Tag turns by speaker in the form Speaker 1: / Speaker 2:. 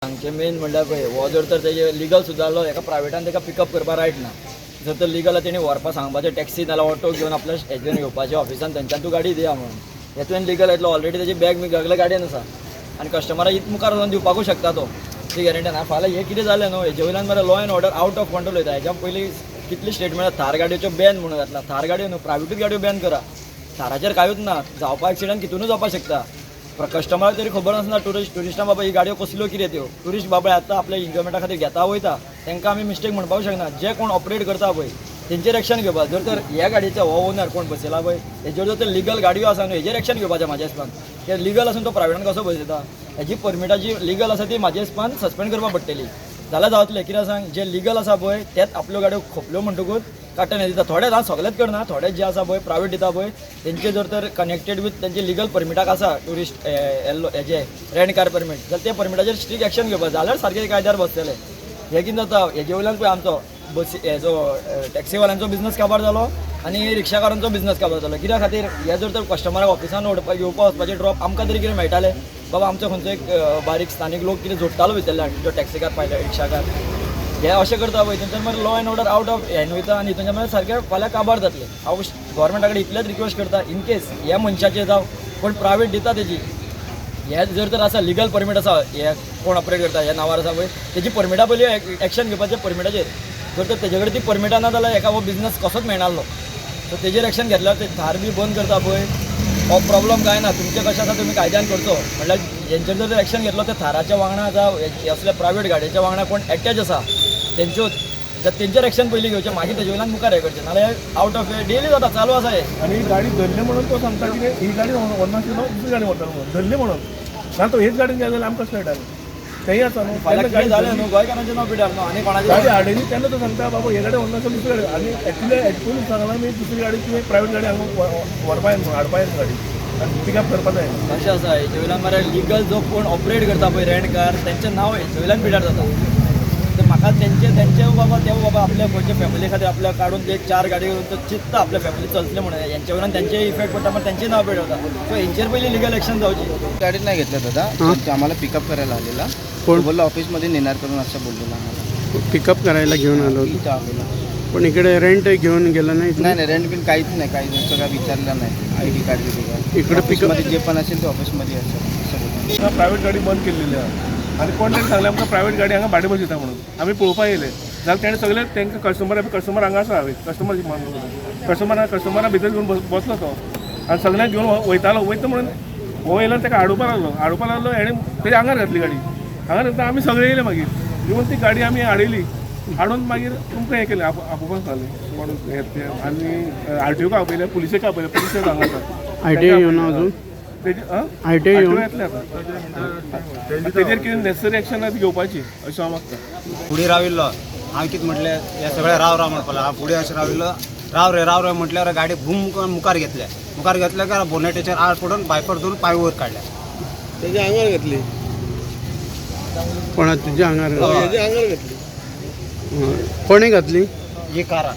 Speaker 1: सांगचें मेन म्हणल्यार पळय, हो जर तर तेजे लिगल सुद्दां आहलो, एका प्रायवेटान ताका पिकअप करपा रायट ना. जर तर लिगल आहा, तेणी व्हरपा सांगपाचें, टॅक्सी नाल्यार ऑटो घेवन आपल्या हेजेन येवपाचें ऑफिसान, थंयच्यान तूं गाडी दिया म्हणून. हे तुवें लिगल येतलो, ऑलरेडी तेजी बॅग बी सगळें गाडयेन आसा आनी कस्टमराक इत मुखार वचून दिवपाकूच शकता तो, ती गॅरंटी ना. फाल्यां हें कितें जालें न्हू, हेजे वयल्यान मरे law and order out of control वयता. हेच्या पयलीं कितली स्टेटमेंट, थार गाडयेच्यो बॅन म्हणून घातला. थार गाडयो न्हू, प्रायवेटूच गाडयो बॅन करा. थाराचेर कांयूच ना, जावपा एक्सिडंट कितूनय जावपाक शकता. कस्टमराक तरी खबर आसना, ट्युरिस्टां बाबा ही गाडयो कसल्यो कितें त्यो. ट्युरिस्ट बाबा आतां आपल्या एन्जॉयमेंटा खातीर घेता वयता, तांकां आमी मिस्टेक म्हणपाक शकना. जे कोण ऑपरेट करता पळय, तेंचेर एक्शन घेवपाक. जर तर ह्या गाडयेचो हो ओनर कोण बसयला पळय, हेजेर जर तर लिगल गाडयो आसा न्हू, हेजेर एक्शन घेवपाचें म्हाज्या हिसपान. ते लिगल आसून तो प्रायवेटान कसो बसयता? हेजी परमिटाची लिगल आसा ती म्हाज्या हिसपान सस्पेंड करपाक पडटली. जाल्यार जावतलें. कित्याक सांग, जे लिगल आसा पळय तेच आपल्यो गाडयो खोपल्यो म्हणटकूच काडटा दिता. थोडे हांव सगळेच करना, थोडे जे आसा पळय प्रायवेट दिता पळय, तेंचे जर तर कनेक्टेड विथ तेंचे लिगल परमिटाक आसा ट्युरिस्ट येल्लो हेजे रेंट कार परमीट, जाल्यार ते परमिटाचेर स्ट्रीक एक्शन घेवपाक जाल्यार सारकें कायद्यार बसतले. हें कितें जाता, हेजे वयल्यान पळय आमचो बसी हेजो टॅक्सीवाल्यांचो बिजनस काबार जालो आनी रिक्षाकारांचो बिजनस काबार जालो. कित्या खातीर हे जर तर कस्टमराक ऑफिसान व्हरपाक येवपा वचपाचे ड्रॉप आमकां तरी कितें मेळटालें बाबा, आमचो खंयचो एक बारीक स्थानीक लोक कितें जोडटालो भितरल्यान, जो टॅक्सीकार पायले रिक्षाकार. हे अशें करता पळय, थंयच्यान मागीर law and order out of hand वयता आनी थंयच्यान मागीर सारकें फाल्यां काबार जातलें. हांव गोवोरमेंटा कडेन इतलेंच रिक्वेस्ट करता, इन केस ह्या मनशाचेर जावं कोण प्रायवेट दिता तेजी, हे जर तर आसा लिगल परमीट आसा, हे कोण ऑपरेट करता ह्या नांवार आसा पळय, तेजी परमिटा पयलीं एक्शन घेवपाचें परमिटाचेर. जर तर तेजे कडेन ती परमिटां ना जाल्यार हेका हो बिजनस कसोच मेळनासलो. सो तेजेर एक्शन घेतल्यार ते थार बी बंद करता पळय, हो प्रॉब्लम कांय ना. तुमचें कशें आसा तुमी कायद्यान करचो. म्हणल्यार हेंचेर जर एक्शन घेतलो, ते थाराच्या वांगडा जावं असल्या प्रायवेट गाडयेच्या वांगडा कोण एटॅच आसा तेंच्यो, जर तेंचेर एक्शन पयलीं घेवचें, मागीर तेजे वयल्यान मुखार हें करचें. नाल्यार आउट ऑफ डेली जाता, चालू आसा हें.
Speaker 2: आनी ही गाडी धरली म्हणून तो सांगता कितें, ही गाडी व्हरनाशिल्लो, दुसरी गाडी व्हरतालो म्हणून. धरली म्हणून ना तो हेच गाडीन गेले जाल्यार आमकां कशें कळटालें? तेंय आसा न्हू.
Speaker 1: फाल्यां
Speaker 2: तेन्ना
Speaker 1: कितें
Speaker 2: गाडी
Speaker 1: जालें न्हू, गोंयकारांचें नांव पिड्यार न्हू आनी
Speaker 2: गाडी
Speaker 1: कोणाचें.
Speaker 2: हाडली तेन्ना तो सांगता, बाबा हे गाडी व्हरनाशिल्लो, दुसरी गाडी. आनी एक्चुली एक्चुअली सांगलां मी, दुसरी गाडी तुवें प्रायवेट गाडी हांगा व्हरपा येना, हाडपा येना गाडी आनी पिकअप करपा जायना.
Speaker 1: अशें आसा, हेजे वयल्यान मरे लिगल जो कोण ऑपरेट करता पळय रेंट कार, तेंचें नांव हेजे वयल्यान पिड्यार जाता. तर म्हाका तेंचे तेंचे बाबा ते बाबा आपल्या खंयच्या फॅमिली खातीर आपल्या काडून ते चार गाडी घेवन तो चिंत्ता आपल्या फॅमिली चलतलें म्हणून. हेंचे वयल्यान तेंचे इफेक्ट पडटा, पण तेंचें नांव पिड्यार जाता. सो हेंचेर पयलीं लिगल एक्शन जावची.
Speaker 3: गाडीत नाही घेतलं दादा. ते आम्हाला पिकअप करायला आलेला. तो बोलला ऑफिसमध्ये नेणार करून असं बोललेलं आम्हाला.
Speaker 4: पिकअप करायला घेऊन आलो होतो?
Speaker 3: इथं आलेला.
Speaker 4: पण इकडे रेंट घेऊन गेला नाही तुम्ही?
Speaker 3: नाही नाही रेंट बिन काहीच नाही, काही नाही, सगळं विचारलं नाही, आयडी कार्ड बिडी काय.
Speaker 4: इकडे पिकअप
Speaker 3: ऑफिसमध्ये जे पण असेल ते ऑफिसमध्ये असेल असं बोलला.
Speaker 2: प्रायवेट गाडी बंद केलेली आहा आनी कोण ताणें सांगलें आमकां प्रायवेट गाडी हांगा भाडें बसयता म्हणून. आमी पळोवपाक येयले जाल्यार तेणें सगळे तांकां कस्टमर कस्टमर हांगा आसा, कस्टमर कस्टमरा कस्टमरा भितर घेवन बसलो तो आनी सगळ्यांक घेवन वयतालो. वयता म्हणून हो येयलो, ताका हाडोवपाक लागलो, हाडोवपाक लागलो, हेणें तेज्या आंगार घातली गाडी. हांगार घातली, आमी सगळे येयले. मागीर येवन ती गाडी आमी हाडयली. हाडून मागीर तुमकां हें केलें, आपोवपाक सांगलें कोण हे ते. आनी आरटीओक आपयलें, पुलिसेक आपयलें, पुलिसेक हांगा आसा.
Speaker 4: आयटीओ येवन अजून?
Speaker 2: तेजी
Speaker 4: आयटीओ येवन?
Speaker 2: येतले आतां. तेजेर कितें नेसेसरी एक्शन आहा ती घेवपाची अशें हांव मागता.
Speaker 5: फुडें राविल्लो हांव. कितें म्हटलें, हे सगळे राव राव म्हणपाक लागले. हांव फुडें अशें राविल्लो, राव रे, राव रे म्हटल्यार गाडी घूम करून मुखार घेतले. मुखार घेतले काय बोनेटाचेर आड पडून वायपर धरून पांय वयर काडले.
Speaker 2: तेज्या आंगार घातली.
Speaker 4: कोणा तुझ्या आंगार?
Speaker 2: तेज्या आंगार घातली.
Speaker 4: कोणे घातली?
Speaker 5: ही कारान.